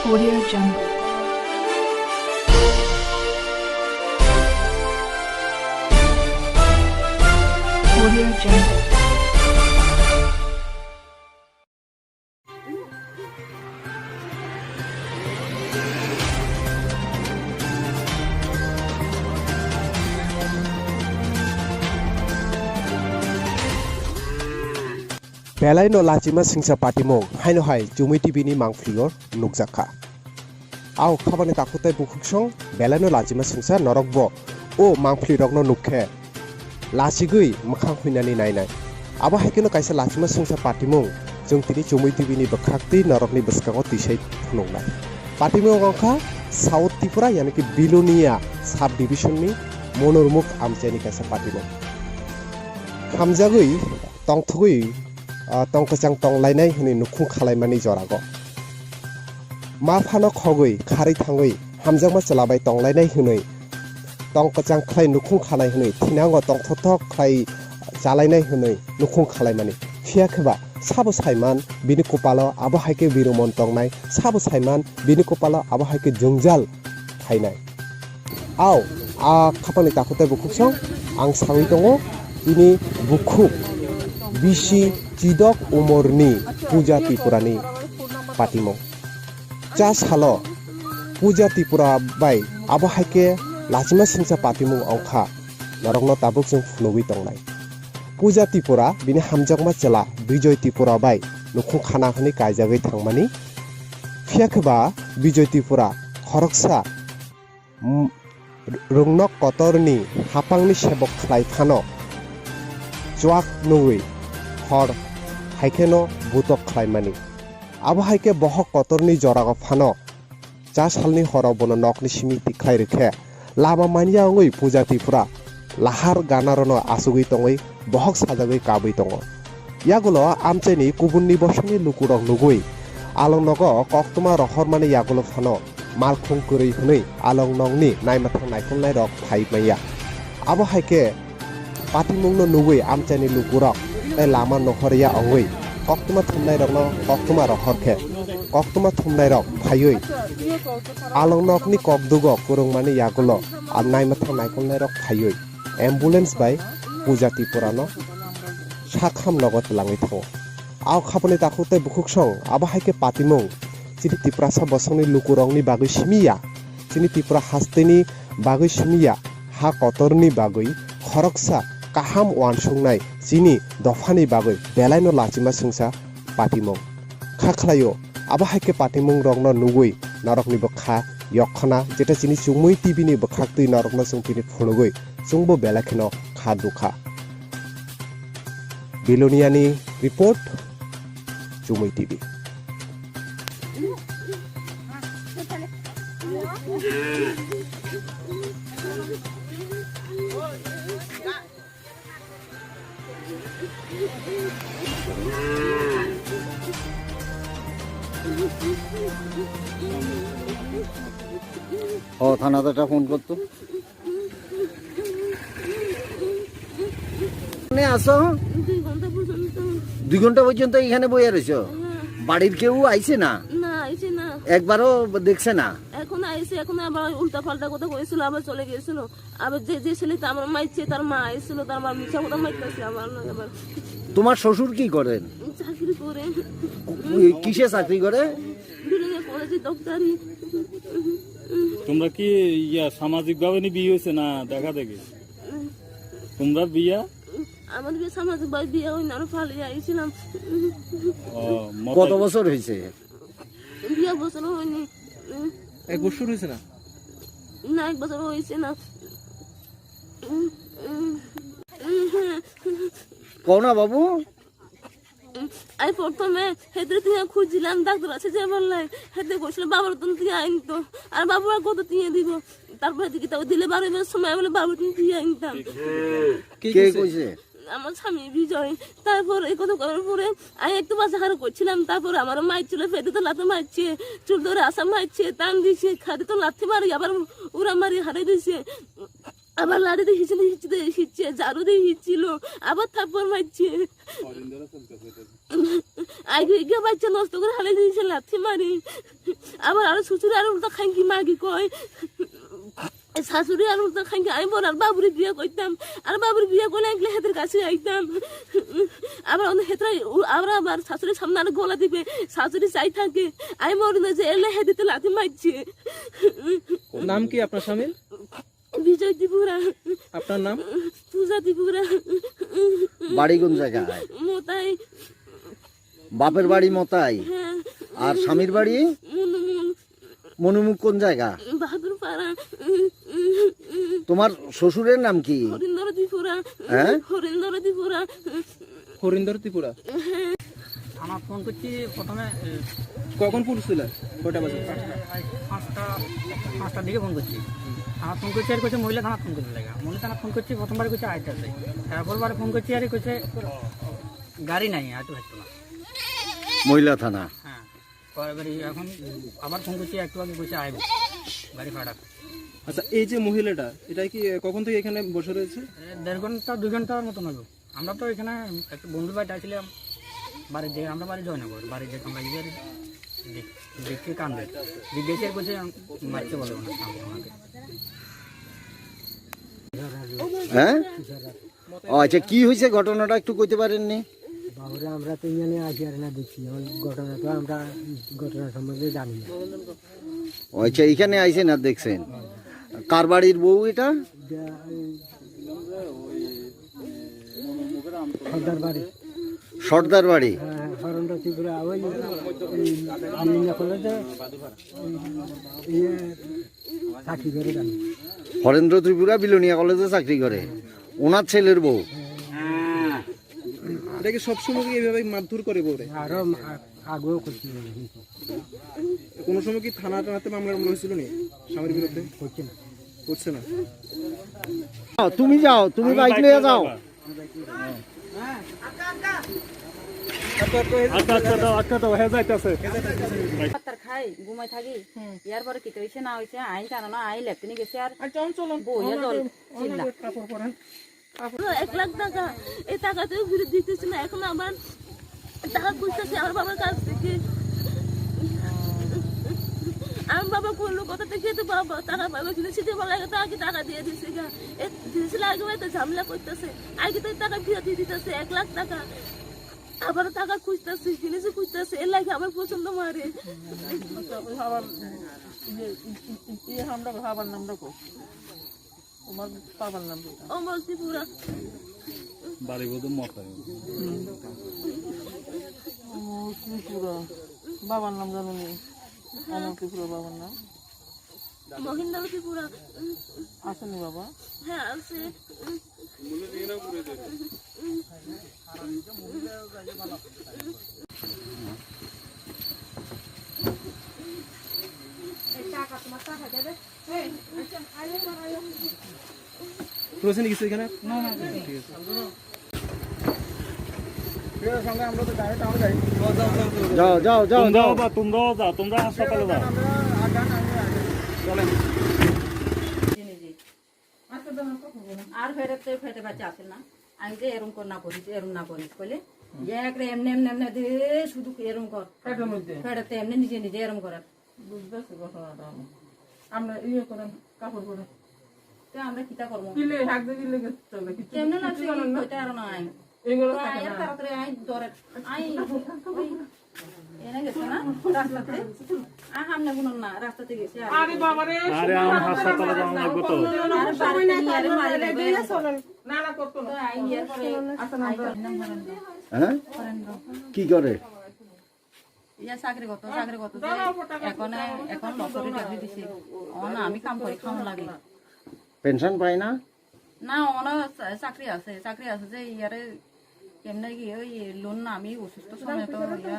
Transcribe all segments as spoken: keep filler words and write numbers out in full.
Audio Jungle. Audio Jungle. Belai no lachima singsa patimung haino hai Chumui T V ni mangphlio nukjakha. Ao khabani takhuk tei bukhuksong belai no lachima singsa norok bo o mangphli rokno nukkhe lachigwi mwkhang huinani nainai. Abo hai kheno kaisa lachima singsa patimung chwng tini Chumui T V ni bwkhaktwi norokni bwskango tisai phunuknai. Patimung wngkha South Tripura, yani ki Bilonia sub division ni Monurmukh amchaini kaisa patimung. Hamjagwi tongthogwi, ah, tong kwchang tonglainai hwnwi nukhung khalaimani jorago. Ma phano khogwi kharwi thangwi hamjakma chwla bai tonglainai hwnwi tong kwchang khlai nukhung khanai hwnwi thinango tongthokthok khlai chalainai hwnwi nukhung khalaimani. Phiya khe ba sabo saiman bini kopalo abo hai khe birumon tongnai, sabo saiman bini kopalo abo hai khe jwngjal phainai. Ao, a khapangni takhuk tei bukhuksong ang saui tongo, bini bukhuk bisi chidok umorni Puja Tripurani patimung. Cha salo Puja Tripura bai abo hai khe lachima singsa patimung wngkha, norokno tabuk chwng phunugwi tongnai. Puja Tripura bini hamjakma chwla Bijoy Tripura bai nukhung khana hwnwi kaijagwi thangmani. Phiya khe ba Bijoy Tripura khoroksa, mm, rwngnok kotorni hapangni sebok khlai phano chuak nugwi hor hai kheno butok khlaimani. Abo hai khe bohok kotorni jorago phano cha salni horo bono nokni simi tikhlai rwkhe lama manya wngwi Puja Tripura lahar ganarono achugwi tongwi bohok sajagwi kabwi tongo. Yagulo amchaini kubunni bosongni lukurok nugwi along nogo koktwma rohormani yagulo phano malkhung kwrwi hwnwi along nokni naimathang naikolnairok phai manya. Abo hai khe patimungno nugwi amchaini lukurok tei lama nohor ya wngwi koktwma thumnairokno koktwma rohor khe koktwma thumnairok phaiwi along nokni kokdugo kwrwngmani yagulo a naimathang naikolnairok phaiwi ambulance bai Puja Tripurano sakham nogo twlangwi thango. Ao khapani takhuk tei bukhuksong abo hai khe patimung chini Tiprasa bosongni lukurokni bagwi simi ya, chini Tripura hasteni bagwi simi ya, ha kotorni bagwi khoroksa kaham uansuknai chini dophani bagwi belaino lachima singsa patimung. Kha khlaio, abo hai khe patimung rokno nugwi norokni bwkha yokkha na, jeta chini Chumui T V ni bwkhaktwi norokno chwng tini phunugwi chwngbo belai kheno kha dukha. Biloniani report, Chumui T V. ও থানাতে একটা ফোন করতো। এখানে আসো। দুই ঘন্টা পর্যন্ত। দুই ঘন্টা পর্যন্ত এখানে বইয়া রইছো? হ্যাঁ। বাড়ির কেউ আইছে না? না, আইছে না। একবারও দেখছে না? এখন আইছে, এখন আবার উল্টা পাল্টা কথা কইছিল, আবার চলে গেছিল। আবার যে, যে ছেলেটা আমার মাইছে, তার মা আইছিল, তার মা মিছা কথা মাইতেছে আমার লগে আবার। তোমার শ্বশুর কি করেন? চাকরি করে। কি-, কিসে চাকরি করে? বিল্ডিং এ করে যে দোকানি। তোমরা কি ইয়া সামাজিক ভাবে নি বিয়ে হয়েছে না দেখা দেখি? তোমরা বিয়া? আমার বিয়ে সামাজিক ভাবে বিয়ে হয়নি, আমরা পালিয়ে আইছিলাম। ও, মত কত বছর হয়েছে? বিয়ে এক বছর হয়নি। এক বছর হয়েছে না? না, এক বছর হয়েছে না। কও না বাবু। আমি প্রথমে হেতে তুই খুঁজছিলাম, ডাক্তার আছে যে বললাই, হেতে কইছিল বাবার তো তুই আইন তো, আর বাবু আর কত তুই দিব, তারপরে দিকে তাও দিলে বারো মাস সময় বলে বাবু তুই তুই আনতাম। কে কে কইছে? কইছে? আমার স্বামী বিজয়। তারপর এই কথা করার পরে আমি একটু বাসা হারো করছিলাম, তারপর আমার মাইর চুলে ফেটে তো লাথি মারছে, চুল ধরে আসা মারছে, টান দিছে, খাটে তো লাথি মারি আবার উড়া মারি হারে দিছে, আবার লাঠি দিয়ে হিচড়ে হিচড়ে হিচড়ে, ঝাড়ু দিয়ে হিচছিল, আবার থাপ্পড় মারছে। কদিন ধরে চলতেছে এটা? Aige ige bachcha nosto gore halai din se lathi mari. Abar aro susuri aro ulta khanki magi koi. Sasuri aro ulta khanki ai borar baburi biya koitam. Aro baburi biya koile ekle heter kachi aitam. Abar ono hetra abar abar sasuri samne aro gola dibe. Sasuri sai thake. Ai mori na je ele hedi te lathi maichi. নাম কি আপনার স্বামীর? বিজয় ত্রিপুরা। আপনার নাম? পূজা ত্রিপুরা। বাড়ি কোন জায়গায়? মোতাই। বাপের বাড়ি মোতাই। হ্যাঁ। আর স্বামীর বাড়ি? মনুমুল। মনুমুল কোন জায়গা? বাহাদুরপাড়া। তোমার শ্বশুরের নাম কি? হরিন্দর ত্রিপুরা। হ্যাঁ? হরিন্দর ত্রিপুরা। হরিন্দর ত্রিপুরা। থানাত ফোন করছি প্রথমে, এ, কখন পৌঁছছিল? কয়টা বাজে? পাঁচটা, পাঁচটার দিকে ফোন করছি। থানাত ফোন করছি আর কইছে মহিলা থানাত ফোন করতে লাগে। মহিলা থানাত ফোন করছি, প্রথমবার কইছে আইতে আছে। তারপর বারে ফোন করছি আর কইছে গাড়ি নাই, হয়তো হয়তো না। মহিলা থানা। হ্যাঁ। কয়েকবার এই এখন আবার ফোন করছি, একটু আগে কইছে আইব, গাড়ি ভাড়া। আচ্ছা, এই যে মহিলাটা, এটা কি, এ, কখন থেকে এখানে বসে রয়েছে? এ, দেড় ঘন্টা, দুই ঘন্টার মতন হইব। আমরা তো এখানে একটা বন্ধু বাড়িতে আসছিলাম, বাড়ির দিকে, আমরা বাড়ি জয়নগর, বাড়ির দিকে আমরা গিয়ে দেখ-, দেখছি কান্দে। জিজ্ঞেস করছে, মারছে বলে ওনার সামনে ওনাকে। হ্যাঁ? ও আচ্ছা, কি হয়েছে ঘটনাটা একটু কইতে পারেননি? বাবুরে, আমরা তো এখানে আসি আর না দেখছি, এখন ঘটনা তো আমরা ঘটনা সম্বন্ধে জানি না। ও আচ্ছা, এখানে আইসেন আর দেখছেন। কার বাড়ির বউ এটা? এটা এই সর্দার বাড়ি। সর্দার বাড়ি। হ্যাঁ, হ্যাঁ, হরেন্দ্র ত্রিপুরা, ওই, ওই বিল্ডিং কলেজে, ওই, ইয়ে, চাকরি করে জানি। হরেন্দ্র ত্রিপুরা বিলোনিয়া কলেজে চাকরি করে, ওনার ছেলের বউ। এটা কি সবসময় কি এইভাবে মারধর করে বউরে? আরো মা-, আগেও করছিল। কোনো সময় কি থানা টানাতে মামলা টামলা হয়েছিল নি স্বামীর বিরুদ্ধে? করছে না। করছে না। যাও, তুমি যাও, তুমি বাইক নিয়ে যাও। আচ্ছা, আচ্ছা, দাও, আচ্ছা, দাও, হ্যাঁ, যাইতাছে। ভাত খাই, ঘুমাই থাকি। ইয়ার পরে কিতা হইছে না হইছে, আই জানো না, আই লেট্রিনে গেছে আর আচ্ছা, অন চলো। বউ, ইয়া অন জল, অন চিল্লা। কাপড় পরেন। এক লাখ টাকা, এই টাকা তো ফিরে দিতেছে না, এখন আবার টাকা খুঁজতেছে আমার বাবার কাছ থেকে। আমার বাবা করলো কথা থেকে তো বাবা টাকা পাবে, কিন্তু সেটা বলা লাগে, তাকে টাকা দিয়ে দিছে গা। এ, জিনিস লাগবে তো ঝামেলা করতেছে, আগে তো টাকা ফিরে দিয়ে দিতেছে এক লাখ টাকা। আবার টাকা খুঁজতেছে, জিনিস খুঁজতেছে, এর লাগে আমার প্রচন্ড মারে। আচ্ছা, ওই আবার ইয়ে, ই-, ই-, ই-, ইয়ে, আমরা আবার নাম রাখো। তোমার বাবার নাম কি? অমল ত্রিপুরা। বাড়ি বোধহয় মতাই। অমল ত্রিপুরা। বাবার নাম জানো নি? অমল ত্রিপুরা বাবার নাম? মহিন্দ্র ত্রিপুরা। আসেনি বাবা? হ্যাঁ, আছে। পুলিশ নিয়ে গেছে এখানে? না, না, না। ঠিক আছে। ঠিক আছে, সঙ্গে আমরা তো যাই, তাহলে যাই। যাও, যাও, যাও, তোমরাও যাও। যাও, তোমরাও যাও, তোমরা হাসপাতালে যাও। আমরা আগান, আমি আগান। চলেন। আর ফেরত তো ফেরত বাচ্চা আছে না? আমি যে এরম কর না করিস, এরম না করিস, কইলে যে একরে এমনি, এমনি, এমনি দে, শুধু এরম কর। পেটের মধ্যে? পেটেতে এমনি নিজে নিজে এরম করার। বুঝতেছি ঘটনাটা আমি। আমরা ইয়ে করেন, কাপড় পরে। তো আমরা কিতা করবো? দিলে, হাত দিয়ে দিলে গেছে, চলে। কিছু, কেমনে কিছু লাগছে কি জানেন না? কইতে আর নাই। এগুলো তো থাকে আয় না। তাড়াতাড়ি আয়, ধরে, আয়, ওই, এনে গেছে না? রাস্তাতে? আ, সামনে কোনো না, রাস্তাতে গেছে। আর আরে বাবা রে, আরে, আমার হাসপাতালে যাওয়া লাগবে তো। আরে বাড়িতে নিয়ে আরে মারি লাগবে। না, না, করতো না। তো আই, ইয়ে করে, আচ্ছা, না, আই, না। হ্যাঁ? কি করে? ইয়া চাকরি করতো, চাকরি করতো যে এখন, এখন লটারি টাকরি দিছে। অন আমি কাম করি খাওয়ান লাগে। পেনশন পায় না? না, ওনার চা-, চাকরি আছে, চাকরি আছে যে ইয়ারে কেমনে কি ওই লোন না আমি অসুস্থ সময় তো ইয়া,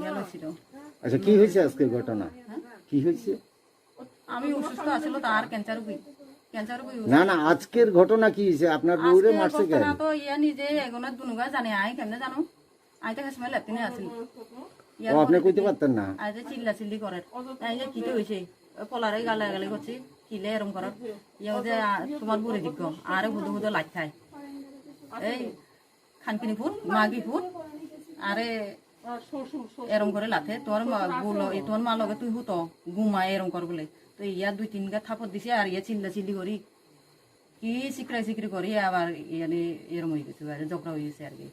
ইয়া লইছিল। আচ্ছা, কি হয়েছে আজকের ঘটনা? হ্যাঁ? কি হয়েছে? আমি অসুস্থ আছিল, তার ক্যান্সার রোগী, ক্যান্সার রোগী। না, না, আজকের ঘটনা কি হয়েছে? আপনার বউরে আজকের মারছে কেন? ঘটনা তো ইয়া নিজে এগুলো দুনুগা জানে, আই কেমনে জানো? আই তো সময় লেপটিনে আছিল। ও, আপনি কইতে পারতেন না? আই যে চিল্লা চিল্লি করের। আই যে কিতা হইছে? ওই পলারে গালাগালি করছি, কিলে এরম করের। ইয়া যে, আ, তোমার বুড়ি দিক, আরে হুদু হুদু লাগ খায়। এই খানকিনি ফুট, মাগি foot. Are erom gore late, tor ma gulo, i tor ma loge tui huto, guma erom kor bole. To iya dui tin ga thapot dise ar iya chilla chilli gori. Ki sikrai sikri gori abar iyani erom oi gese, are jokra oi gese ar ki.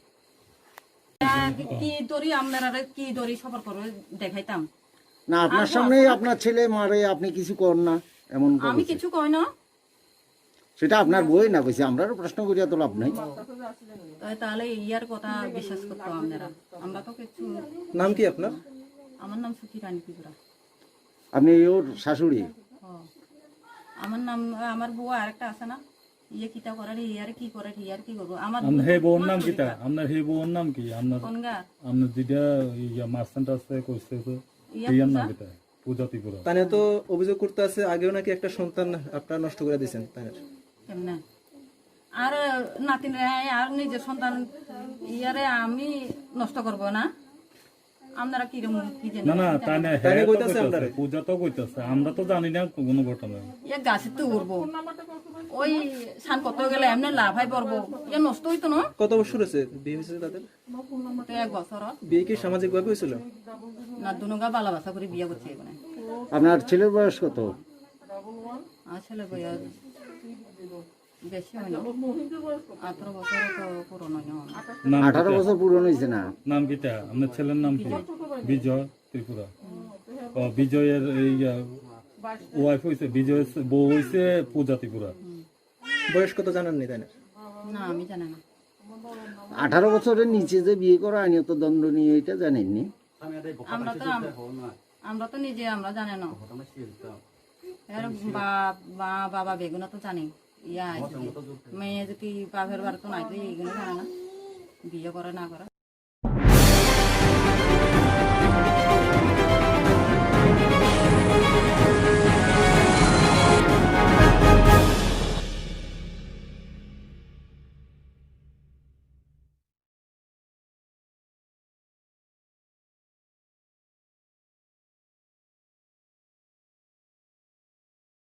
Ki dori amnarare ki dori sobar koro dekhaitam. না, আপনার সামনেই আপনার ছেলে মারে, আপনি কিছু কর না, এমন আমি কিছু কই না। সেটা আপনার বই না কইছে, আমরা আরো প্রশ্ন করিয়া তো লাভ নাই। তো তাহলে ইয়ার কথা বিশ্বাস করতো আপনারা? আমরা তো কিছু নাম কি আপনার? আমার নাম সুখী রানী ত্রিপুরা। আপনি ওর শাশুড়ি? ও, আমার নাম, আমার বউ আরেকটা আছে না? ইয়ে কিতা করে রে, ইয়ার কি করে রে, ইয়ার কি করবো? আমার আপনার হে বউর নাম কিতা? আপনার হে বউর নাম কি? আপনার কোন গা? আপনার যেটা ইয়া মাস্টার আছে কইছে তো, ইয়ার ইয়ার নাম কিতা? পূজা ত্রিপুরা। তানে তো অভিযোগ করতে আছে, আগেও নাকি একটা সন্তান আপনারা নষ্ট করে দিয়েছেন তানের। কেমনে? আর নাতিন রে, আর নিজের সন্তান ইয়ারে আমি নষ্ট করব না। আপনারা কিরম কি জানেন? না, না, তানে তানে হে তো কইতাছে কইতাছে, আপনারে। পূজা তো কইতাছে, আমরা তো জানি না কোনো ঘটনা। ইয়ে গাছে তো উঠবো। ওই সান কত গেলে এমনি লাফাই পড়বো। ইয়ে নষ্ট হইতো না। কত বছর হয়েছে বিয়ে হয়েছে তাদের? তো এক বছর। বিয়ে কি সামাজিক ভাবে হয়েছিল? না, দুনুগা ভালোবাসা করে বিয়ে করছে এখানে। আপনার ছেলের বয়স কত? আমার ছেলের বয়স বেশি হয় না, আঠারো বছর তো পূরণ হয় না। নাম আঠারো কিতা? বছর পূরণ হয়েছে না। নাম কিতা? আপনার ছেলের নাম কি? বিজয়। বিজয় ত্রিপুরা। ও, বিজয়ের এই, আহ, ওয়াইফ হইছে, বিজয়ের বউ হইছে পূজা ত্রিপুরা। বয়স কত জানেননি তাই না? না, আমি জানি না। আঠারো বছরের নিচে যে বিয়ে করা আইনত দণ্ডনীয়, এটা জানেননি? আমরা তো আম-, আমরা তো নিজে আমরা জানি না। এর বাপ, মা, বাবা বেগুনা তো জানি। ইয়া, মেয়ে যদি বাপের বাড়ি তো নাই তো এইগুলো জানে না। বিয়ে করে না করে।